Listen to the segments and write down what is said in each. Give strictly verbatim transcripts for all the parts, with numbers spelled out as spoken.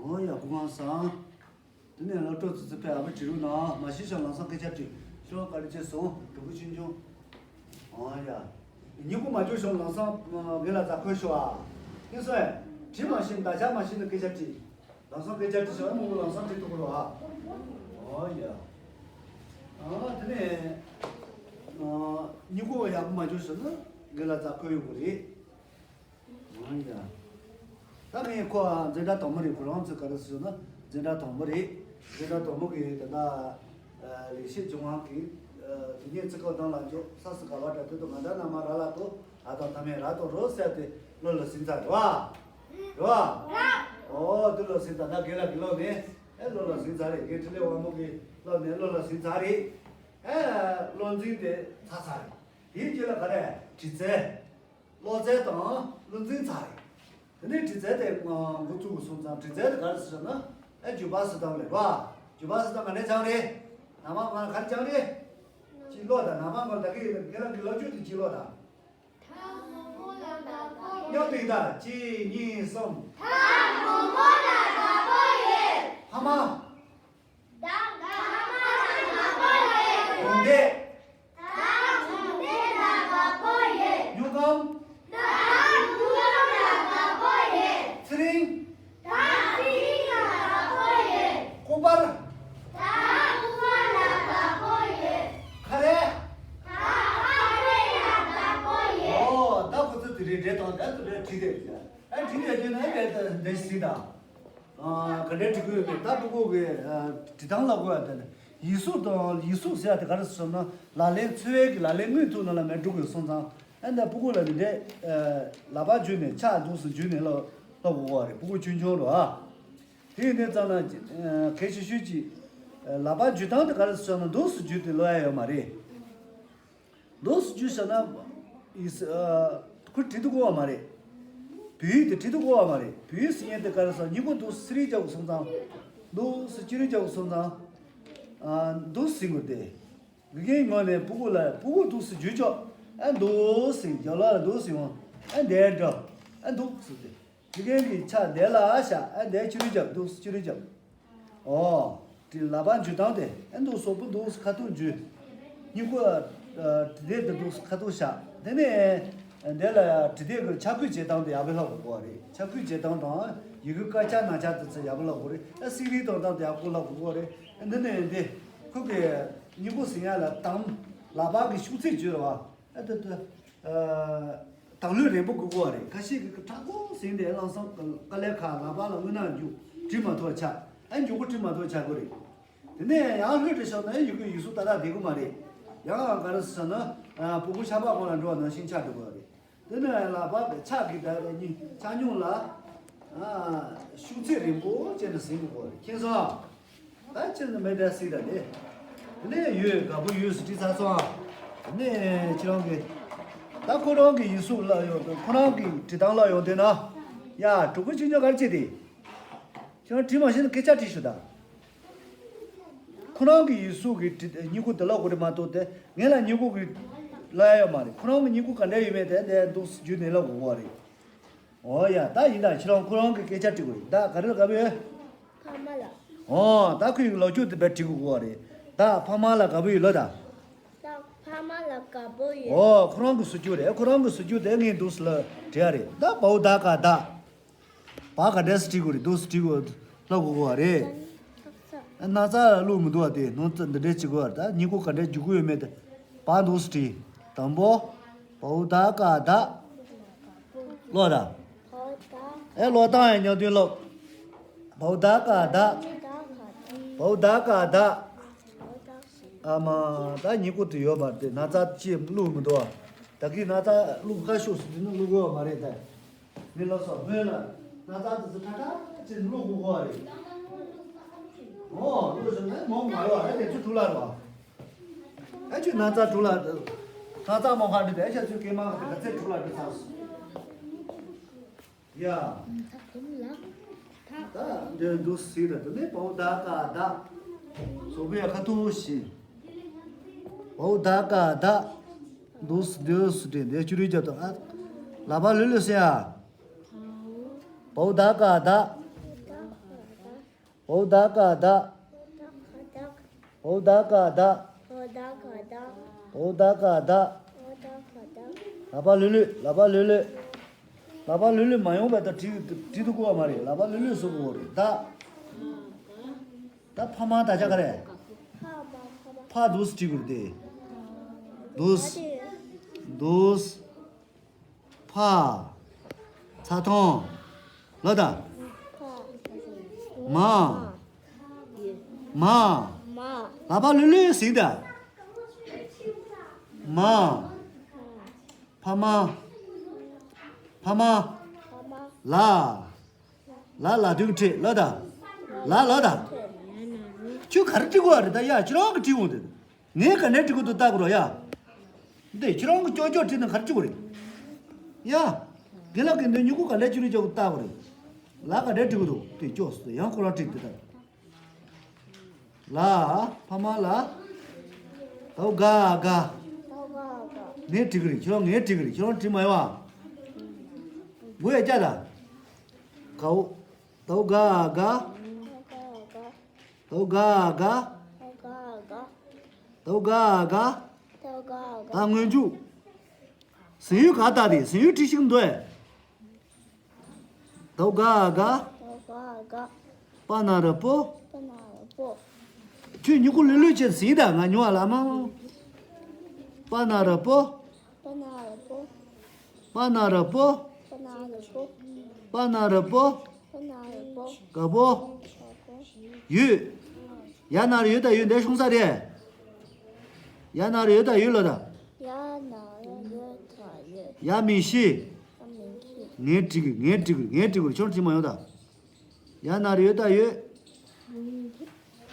ཨོ་ཡ། སྐུ་ཁམས་བཟང་། དེ་ནས་སློབ་གྲོགས་ཚོ་ཚོ་ཕེབས། ཨ་ཕ་བྲིས་རུ་ན་མ་ཤི་ཤང་ལམ་སང་སྐད་ཆ་དྲིས་ཤོག། བཀའ་དྲིན་ཆེ་སོང་། གྲོགས་པོ་ཆུང་ཆུང་། ཨོ་ཡ། སྙིང་པོ་མ་འཇོག་ཤང་ལམ་སང་ངེད་ལ་ཛ་འཁོལ་ཤོག་ཨ། ཡིན་སོང་ཨེ། བྲིས་མ་ཤེས་ན་ད་ཆ་མ་ཤེས་ན་སྐད་ཆ་དྲིས། ལམ་སང་སྐད་ཆ་དྲིས་ཤོག་ཨ། མོ་ལམ་སང་བྲིས་ཐུབ་ཀྱི་རོགས་ཨ། ཨོ་ཡ། ཨ་དེ་ནས་སྙིང་པོ་ཡག་པོ་མ་འཇོག་ཤོག་ན་ངེད་ལ་ཛ་འཁོལ་ཡོང་གི་རེད། ཨང་ཡ། ད་ངས་ཁོ་འཛིན་གྲྭ་དང་པོ་རེད། ཁོ་རང་ཚོས་ག་རེ་ཟེར་ན་འཛིན་གྲྭ་དང་པོ་རེད། འཛིན་གྲྭ་དང་པོ་གི་ད་ལྟ་ལས་བྱེད་ལྗོངས་དབང་གིས་དེ་ཉིད་ཚིག་ཁོ་དང་ལ་འཇོག་ས་སུ་ག་བ་དྲ་དུ་དུ་ང་འདྲ་ན་མ་ར་ལ་དུ་ཨ་དང་ཐ་མའི་ར་དང་རོ་ཟེར་ཏེ་བློ་ལ་ཟིན་ཚར་རེད་བ། རེད་བ། ཨོ་དུ་ལ་ཟིན་ཚར། ད་དགེ་ལགས་ཀྱི་བློ་ནས་ཨེ་བློ་ལ་ཟིན་ཚར་རེད། དགེ་འཕྲིན་ལས་དབང་མོ་གི་བློ་ནས་བློ་ལ་ཟིན་ཚར་རེད། ཨེ་བློ་འཛིན་དེ་ཚར་ཚར་རེད། དེའི་རྗེས་ལ་ག་རེ་དྲི་རྩད། ཀློག་རྩལ་དང་བློ་འཛིན་ཚར་རེད། དེ་ནས་དྲི་རྩལ་དེ་འགོ་བཙུགས་སོང་ཙང་། དྲི་རྩལ་དེ་ག་རེ་ཟེར་ན་ཨེ་བརྗོད་པ་སུ་དང་ལས་རོ། བརྗོད་པ་སུ་དང་ག་འདྲས་སྦྱངས་རེད། ནང་པ་ང་ག་རེ་སྦྱངས་རེད། ཅིག་ཀློག་དང་། ནང་པ་ང་ད་གི་ཁྱེད་རང་གི་ཀློག་རྒྱུ་དེ་ཅིག་ཀློག་དང་། མཉམ་དུ་ཡིན་ད། གཅིག་གཉིས་གསུམ། ཕ་མ། གྲོང་སྡེ། སྨྱུག་སྒམ། ཚེ་རིང་། སྐུ་པར། ཁ་རས། ཨོ་ད་ཁོ་ཚོ་དེ་རིང་འདྲེ་དང་ད་དུ་རེ་བྲིས་དེ། ཨ་བྲིས་དེ་དུས་ན་ཨེ་བས་ད་འདྲེ་ཞིག་དང་། ག་འདྲའི་བྲིས་དགོས་ཡོད་མེད། ད་ཕྲུ་གུ་གི་བྲིས་སྟངས་ལ་གོ་ཡ། དེ་ནི་ཡིག་གཟུགས་དང་། ཡིག་གཟུགས་ཟེར་ཡ་དེ་ག་རེ་ཟེར་ན་ལག་ལེན་འཚོ་བའི་གི་ལག་ལེན་དངོས་ཐོག་ནང་ལ་མེད་འགྲོ་དགོས་སོང་ཙང་། ཨ་ནི་ཕྲུ་གུ་ལ་དེ་འདྲའི་ལག་པ་འཇུས་ནས་ཕྱག་འདུག་སེ་འཇུས་ནས་ཀློག་ཀློག་དགོས་པ་རེད། ཕྲུ་གུ་ཆུང་ཆུང་རུ་ཨ། དེ་ཡིན་དུས་ཙམ་ན་གལ་ཆེ་ཤོས་ཀྱི་ལག་པ་འཇུ་སྟངས་དེ་ག་རེ་ཟེར་ན་འདུག་སེ་འཇུས་ཏེ་ཀློག་ཡ་ཡོད་མ་རེད། འདུག་སེ་འཇུས་བཞག་ན་ཡིག་ཨ་ཁོ་བྲིས་དུ་གོ་བ་མ་རེད། བོད་ཡིག་དེ་བྲིས་དུ་གོ་བ་མ་རེད། བོད་ཡིག་ཟེར་མཁན་དེ་ག་རེ་ཟེར། སྙིང་པོ་འདུག་སེ་རིག་རྒྱག་དགོས་སོང་ཙང་། འདུག་སེ་ཅི་རིག་རྒྱག་དགོས་སོང་ཙང་། ཨ་འདུག་སེ་ཟེར་དགོས་ཏེ། དགེ་རྒན་ངོས་ནས་ཕྲུ་གུ་ལ་ཕྲུ་གུ་འདུག་སེ་འཇུས་ཆོག་ཨ་འདུག་སེ་རྒྱབ་ལ་འདུག་སེ་འོང་། ཨ་འདས་འགྲོ། ཨ་འདུག་སེ་དེ། དགེ་རྒན་གྱིས་ཕྱག་འདས་ལ་བཞག་ཨ་འདས་ཅི་རིག་རྒྱབ། འདུག་སེ་ཅི་རིག་རྒྱབ། ཨོ། དེ་ལག་པ་འཇུ་སྟངས་དེ། ཨ་འདུག་སོག་པོ་འདུག་སེ་ཁ་ཐུག་འཇུ། སྙིང་པོ་ཨ་དེ་དེ་འདུག་སེ་ཁ་ཐུག་བཞག་དེ་ནས་འདི་ལ་དྲི་དེབ་ཀྱི་ཆ་བགོས་བྱེད་སྟངས་དེ་ཡག་པོ་ལྷག་དགོས་པ་རེད། ཆ་བགོས་བྱེད་སྟངས་དང་ཡི་གེ་དཀར་ཆག་ནག་ཆག་དེ་ཚོ་ཡག་པོ་ལྷག་དགོས་རེད། ཨ་སིག་རིལ་གཏོང་སྟངས་དེ་ཡག་པོ་ལྷག་དགོས་པ་རེད། ཨ་འདི་ནས་འདི་ཁོ་གི་སྙིང་པོ་ཟིན་ཡ་ལ་དང་ལག་པ་གི་ཤུགས་ཚད་བརྗོད་རོགས། ཨ་དེ་དེ་ཨ་དང་ལུས་རན་པོ་དགོས་པ་རེད། ཁ་ཤས་ཀྱི་དྲག་པོ་ཟིན་ཏེ་ལམ་སང་དཀའ་ལས་ཁག་ལག་པ་ལ་རྔུལ་ནག་རྒྱུག་དྲི་མ་ཐོག་ཆགས། ཨ་མགྱོགས་པོ་དྲི་མ་ཐོག་ཆགས་དགོས་རེད། དེ་ནས་ཡང་ལྷོད་དེ་ཤོར་ན་ཡི་གེ་ཡིག་གཟུགས་ཏག་ཏག་བསྡད་ཀྱི་མ་རེད། ཡང་ག་རེ་ཟེར་ན། ཨ་ཕྲུ་གུ་ཆར་པ་གོང་ལ་འགྲོ་བ་ནང་བཞིན་ཆགས་འགྲོ་གི་རེད། དེ་ནས་ལག་པ་གི་ཕྱག་གི་ད་རེ་གཉིས་ཆ་སྙོམས་ལ། ཨ་ཤུགས་ཚད་རན་པོ་བྱས་ནས་ཟིན་དགོས་རེད། མཁྱེན་སོང་། ད་ཁྱེད་ཚོ་མེད་ད་སྲིད་ད་དེ། དེ་ནས་ཡོད་དགའ་པོ་ཡོད་ཟེར་བྲིས་ཚར་སོང་། དེ་ནས་ཁྱེད་རང་གི་ད་ཁོ་རང་གི་ཡིག་གཟུགས་ལ་ཡོང་དུས། ཁོ་རང་གི་བྲིས་སྟངས་ལ་ཡོང་དུས་ན། ཡ་གྲོགས་པོ་ཆུང་ཆུང་ག་རེ་བྱེད་དེ། ཁྱེད་རང་བྲིས་མ་ཤེས་ན་སྐད་ཆ་དྲིས་ཤོག་ད། ཁོ་རང་གི་ཡིག་གཟུགས་ཀྱི་བྲིས་སྙིང་པོ་དེ་ཀློག་དགོས་རེད་མ་གཏོགས་དེ་ངས་ལ་སྙིང་པོ་གི་ཀློག་ཡ་ཡོད་མ་རེད། ཁོ་རང་གི་སྙིང་པོ་ག་འདྲ་ཡོད་མེད་དེ་འདི་འདུག་སེ་བརྒྱུད་ནས་ཀློག་དགོས་པ་རེད། འོ་ཡ། ད་ཡིན་ད་ཁྱེད་རང་ཁོ་རང་གི་སྐད་ཆ་དྲི་དགོས་རེད། ད་ག་རེ་ལ་དགའ་པོ་ཡོད། ཕ་མ་ལ། འོ་ད་ཁོས་ཀློག་རྒྱུ་དེ་དཔེ་བྲིས་དགོས་པ་རེད། ད་ཕ་མ་ལ་དགའ་པོ་ཡོད་ལོ་ད། ད་ཕ་མ་ལ་དགའ་པོ་ཡོད། འོ་ཁོ་རང་གི་ཟུར་རྒྱུ་རེད། ཁོ་རང་གི་ཟུར་རྒྱུ་དེ་ངས་འདུག་སེ་ལ་བྲིས་ཡ་རེད། ད་བའོ་ད་ག་ད། བ་ག་འདྲས་སེ་བྲིས་དགོས་རེད། འདུག་སེ་བྲིས་དགོས། ཀློག་དགོས་པ་རེད། ན་ཚ་བླུགས་མི་འདུག་པ་དེ་ནང་ཚ་འདི་འདྲས་བྱེད་དགོས་པ་རེད། ད་སྙིང་པོ་ག་འདྲས་འཇུག་གི་ཡོད་མེད་དེ། བ་འདུག་སེ་བྲིས། དང་པོ། བའོ་ད་ག་ད། ཀློག་ད། ཨེ་ཀློག་སྟངས་ཡང་མཉམ་དུ་ཀློག་བའོ་ད་ག་ད། བའོ་ད་ག་ད། ཨ་མ་ད་སྙིང་པོ་དེ་ཡོད་པ་དེ་ན་ཚ་ཅིག་བླུགས་མི་འདུག་པ། ད་གིན་ན་ཚ་བླུགས་ཁ་ཤོག་ཟེར་དུས་ནི་བླུགས་དགོས་པ་མ་རེད་ད། མི་ལ་སོགས་སྨན་ལ་ན་ཚ་དེ་ཚོ་ཁྲ་ཁྲ་ཅིག་བླུགས་དགོས་པ་རེད། འོ་བླུགས་ཟེར་ན་མོ་མ་ཡོང་ཨ་དེ་ཚོ་འཁྲུག་ལ་རོ། ཨ་ཁྱོད་ན་ཚ་འཁྲུག་ལ། ན་ཚ་མོ་ཧ་འདྲི་དེ་ཨ་ཁྱོད་ཚོའི་སྐེ་མ་ག་ཚད་འཁྲུག་ལ་འདྲི་ཚར་སོང་། ཡ། ད་འདི་འདུག་སེ་ཟེར་དུས་ནི་བའོ་ད་ག་ད། སོག་པོའི་ཁ་ཐུག་བཞི། བའོ་ད་ག་ད། འདུག་སེ་འདུག་སེ་བྲིས་འདི་ཅུ་རུ་རྒྱབ་དང་ཨ། ལག་པ་ལྷོད་ལྷོད་བྱས་ཨ། བའོ་ད་ག་ད། འོ་ད་ཀ་ད། འོ་ད་ཀ་ད། འོ་ད་ཀ་ད། ལག་པ་ལྷོད་ལྷོད། ལག་པ་ལྷོད་ལྷོད། ལག་པ་ལྷོད་ལྷོད་མ་ཡོང་བ་ད་བྲིས་བྲིས་ཐུབ་ཀྱི་ཡོད་མ་རེད། ལག་པ་ལྷོད་ལྷོད་བཟོ་དགོས་རེད་ད། ད་ཕ་མ་ད་ཆ་ག་རེད། ཕ་འདུག་སེ་བྲིས་དགོས་རེད་དེ། འདུག་སེ། འདུག་སེ། ཕ། ཚ་ཐོང་། ལ་ད། མ། མ། ལག་པ་ལྷོད་ལྷོད་ཟིན་ད། མ། ཕ་མ། ཕ་མ། ལ། ལ་ལ་དུང་ཁྲིད་ལ་ད། ལ་ལ་ད། ཁྱོད་ག་རེ་བྲིས་དགོས་རེད་ད། ཡ་ཁྱོད་རང་གིས་བྲིས་འོང་དེ། ངས་ག་འདྲས་བྲིས་དགོས་འདུག་ལྟ་དགོས་རོགས་ཡ། འདི་ཁྱོད་རང་གིས་ཀྱོག་ཀྱོག་བྲིས་ན་ག་རེ་བྲིས་དགོས་རེད། ཡ། རྒན་ལགས་ཀྱིས་འདི་མྱུ་གུ་ག་འདྲས་བྲིས་རེད་ཀྱོག་ལྟ་དགོས་རེད། ལ་ག་འདྲས་བྲིས་དགོས་འདུག་དེ་ཀྱོག་སོ་ཡང་ཁོ་རང་བྲིས་འདི་ལྟ། ལ། ཕ་མ་ལ། དའོ་ག་ག། ངས་བྲིས་ཀྱི་རེད། ཁྱོད་རང་ངས་བྲིས་ཀྱི་རེད། ཁྱོད་རང་བྲིས་མ་ཡོང་ཨ། མགོ་ཡ་བཀྱག་ད། གའོ། དའོ་ག་ག། དའོ་ག་ག། དའོ་ག་ག། ད་སྔོན་འཇུག་ཟིན་ཡུལ་ག་ལྟ་དེ་ཟིན་ཡུལ་བྲིས་ཤིག་འདུག་ཨེ། དའོ་ག་ག། པ་ན་ར་པོ། ཁྱོད་མྱུ་གུ་ལྷོད་ལྷོད་བྱས་ཟིན་ད། ང་ཉུང་བ་ལ་མ། པ་ན་ར་པོ། པ་ན་ར་པོ། པ་ན་ར་པོ། ག་པོ། ཡོད། ཡ་ན་ར་ཡོད་ད་ཡོད། འདི་ཤོང་ས་རེད། ཡ་ན་ར་ཡོད་ད་ཡོད་ལ་ད། ཡ་ན་ར་ཡོད་ད་ཡོད། ཡ་མིང་གཞི། ཡ་མིང་གཞི། ངས་བྲིས་གི་ངས་བྲིས་གི་ངས་བྲིས་གི་ཁྱོད་བྲིས་མ་ཡོང་ད། ཡ་ན་ར་ཡོད་ད་ཡོད།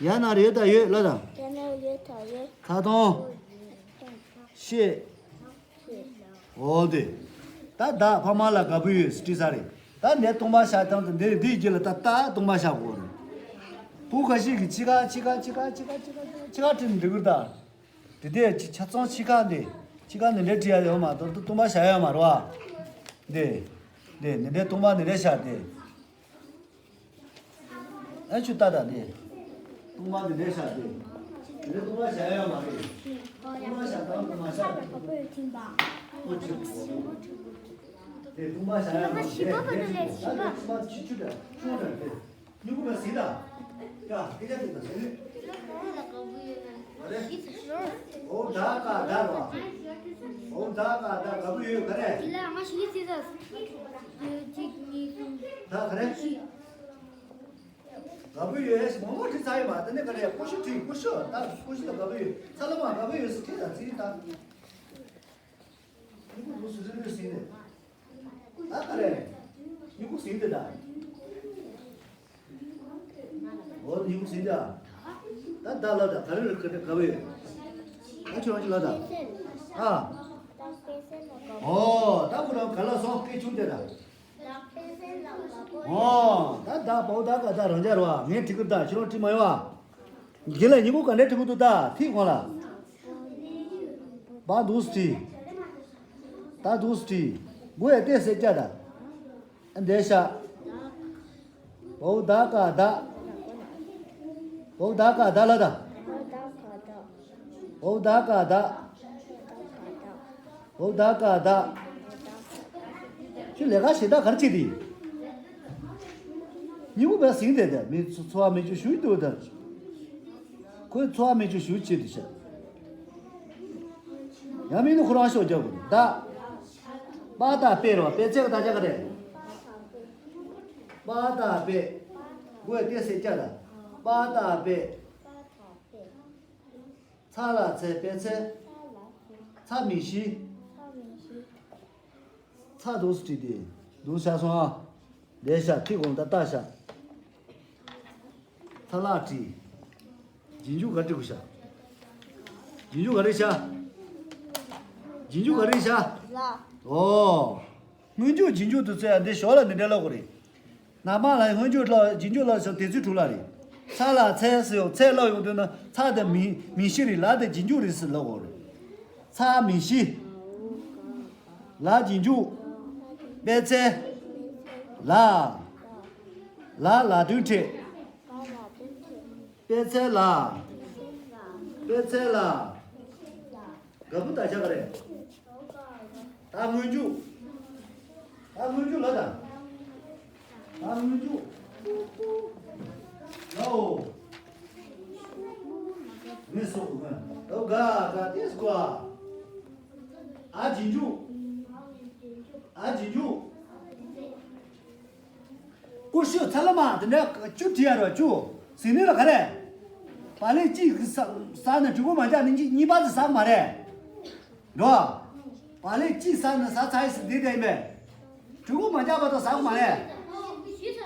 ཡ་ན་ར་ཡོད་ད་ཡོད་ལ་ད། ཡ་ན་ར་ཡོད་ད་ཡོད། ད་དང་། ཤེས། འོ་དེ། ད་བདག་ཕ་མ་ལ་དགའ་པོ་ཡོད་བྲིས་ས་རེད། ད་འདི་སྟོང་པ་བཞག་སྟངས་དེ་འདི་འདིའི་རྗེས་ལ་ད་ད་སྟོང་པ་བཞག་དགོས་རེད། བུ་ཁ་ཤས་ཀྱིས་ཕྱི་ཁ་ཕྱི་ཁ་ཕྱི་ཁ་ཕྱི་ཁ་ཕྱི་ཁ་ཕྱི་ཁ་ཕྱི་ཁ་བྲིས་ནས་འགྲིག་གི་རེད་ད། དེ་དེ་ཆ་ཚང་ཕྱི་ཁ་འདི་ཕྱི་ཁ་འདི་འདྲའི་བྲིས་ཡ་ཡོད་མ་གཏོགས་སྟོང་པ་བཞག་ཡ་ཡོད་མ་རེད་བ། འདི་འདི་འདི་འདྲའི་སྟོང་པ་འདི་འདྲའི་བཞག་སྟེ། ཨ་ཆུ་ལྟ་ད་དེ། སྟོང་པ་དེ་འདྲས་བཞག་དེ། དེ་སྟོང་པ་བཞག་ཡ་མ་རེད། སྟོང་པ་བཞག་དང་སྟོང་པ་བཞག་ཨོ་ཆུ། དེ་སྟོང་པ་བཞག་ཡ་མ་རེད། དེ་དེ་ཆུ་ད་དེ་སྟོང་པ་ཆུ་ཆུ་ད་ཆུ་ད་དེ། མྱུ་གུ་ལ་ཟིན་ད། ཡ་སྐད་ཆ་དེ་ད་ཟིན། ཨ་རེ། འོ་ད་ཀ་ད་རོ། འོ་ད་ཀ་ད་ག་བུ་ཡོད་ག་རེ། དེ་ལ་ང་ཞིག་ཟིན་ད། གཅིག་གཉིས་གསུམ། ད་ག་རེ། བཞི། དགའ་པོ་ཡོད་ཞེས་མང་པོ་བྲིས་ཚར་ཡོད་པ། དེ་ནས་ག་རེ་ཀུ་ཤུ་བྲིས། ཀུ་ཤུ་ད་ཀུ་ཤུ་ལ་དགའ་པོ་ཡོད། ཚ་ལ་མ་དགའ་པོ་ཡོད་ཟེར་བྲིས་ད་བྲིས་ད། མྱུ་གུ་འདུག་སེ་རིལ་རིལ་ཟིན་ནས། ད་ག་རེ། མྱུ་གུ་ཟིན་དེ་ད། འོ་མྱུ་གུ་ཟིན་ད། ད་ད་ལ་ད་ག་རེ་རེད་ག་རེ་དགའ་པོ་ཡོད། ད་ཁྱོད་རང་ཅི་ལ་ད། ཨ། ཨོ་ད་ཁོ་རང་ག་ལ་སོང་སྐད་ཆུང་དེ་ད། ཨོ། ད་ད་པའོ་ད་ག་ད་རང་འཇགས་རེད་བ། ངས་བྲིས་ཀྱི་ད་ཁྱེད་རང་བྲིས་མ་ཡོང་བ། རྒན་ལགས་མྱུ་གུ་ག་འདྲས་བྲིས་ཀྱི་འདུག་ད་ཐིག་གོང་ལ། པ་འདུག་སེ་བྲིས། ད་འདུག་སེ་བྲིས། མགོ་ཡ་བལྟས་སེ་བཀྱག་ད། ཨ་འདྲས་བཞག་པའོ་ད་ག་ད། པའོ་ད་ག་ད་ལ་ད། པའོ་ད་ག་ད། འོ་ད་ཀ་ད། ཁྱོད་ལས་ཀ་ཞེ་དྲག་ག་རེ་བྱེད་དེ། མྱུ་གུ་བས་ཟིན་དེ་དེ་མི་ཚོ་ཚོ་བ་མི་ཆུ་ཞུ་འདུག་ད། ཁོས་ཚོ་བ་མི་ཆུ་ཞུ་བྱེད་དུ་ཤ། ཡང་མིན་ནི་ཁོ་རང་ཤོག་རྒྱག་དགོས་ད། པ་ད་པེ་རོ་པེ་ཚེ་ག་ད་ཅག་ག་རེད། པ་ད་པེ། མགོ་ཡ་བལྟས་སེ་བཀྱག་ད། པ་ད་པེ། ཚ་ལ་ཚེ་པེ་ཚེ། ཚ་མིང་གཞི། ཚ་འདུག་སེ་བྲིས་ཏེ། འདུག་བཞག་སོང་ཨ། ལས་བཞག་ཐིག་གོང་ད་ལྟ་བཞག་ཚ་ལག་བྲིས། རྗེས་འཇུག་ག་བྲིས་དགོས་བཞག་རྗེས་འཇུག་ག་རེ་བཞག་རྗེས་འཇུག་ག་རེ་བཞག་ལ། ཨོ། སྔོན་འཇུག་རྗེས་འཇུག་དུ་བཙལ་ཡ་འདི་ཞོར་ལ་འདི་འདྲ་ལབ་དགོས་རེད། ནང་མ་ལ་སྔོན་འཇུག་ལ་རྗེས་འཇུག་ལ་སོགས་དེ་ཚོའི་དྲུག་ལ་རེད། ཚ་ལ་ཚེ་ཟེར་ཡོང་ཚེ་ལབ་ཡོང་དུས་ན་ཚ་དེ་མིང་མིང་གཞི་རེད། ལ་དེ་རྗེས་འཇུག་རེད་ཟེར་ལབ་དགོས་རེད། ཚ་མིང་གཞི། ལ་རྗེས་འཇུག་པེ་ཚེ། ལ། ལ་ལ་དོན་ཕྲད། པད་ཚལ་ལ། པད་ཚལ་ལ། ག་བུ་ད་ཆ་ག་རེད། ད་སྔོན་འཇུག་ད་སྔོན་འཇུག་ལ་ད། ད་སྔོན་འཇུག་ལའོ། ངས་སོགས་སྔོན། ད་ག་ག་དེ་སྐོ། ཨ་རྗེས་འཇུག་ཨ་རྗེས་འཇུག་སྐུར་ཤོད་ཚ་ལ་མ་དེ་འདྲ་བཅུ་བྲིས་ཡ་རོ་བཅུ། ཟིན་ནི་ལ་ག་རེ། བ་ལན་གཅིག་ས་ས་ན་གྲི་གུ་མ་འཇག་ནི་གཉིས་པ་དེ་ཟག་མ་རེད། འགྲོ། བ་ལན་གཅིག་ཟག་ན་ཟག་ཚ་ཡི་སི་དེ་དེ་མེད། གྲི་གུ་མ་འཇག་པ་དང་ཟག་མ་རེད།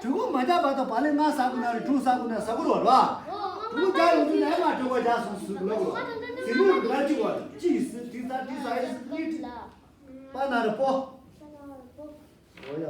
གྲི་གུ་མ་འཇག་པ་དང་བ་ལན་ལྔ་ཟག་གི་ན་རེ་དྲུག་ཟག་གི་ན་ཟག་གི་རོ་རོ། གྲི་གུ་འཇག་ཡོང་དུས་ན་ཡ་མ་གྲི་གུ་འཇག་སོང་ཟུག་ལ་གོ། ཟིན་ནི་ལ་ག་རེ་གཅིག་གོ་གཅིག་སི་དེ་ཟག་དེ་ཟག་ཡི་སི་གཉིས་དྲི། པ་ན་རེ་པོ།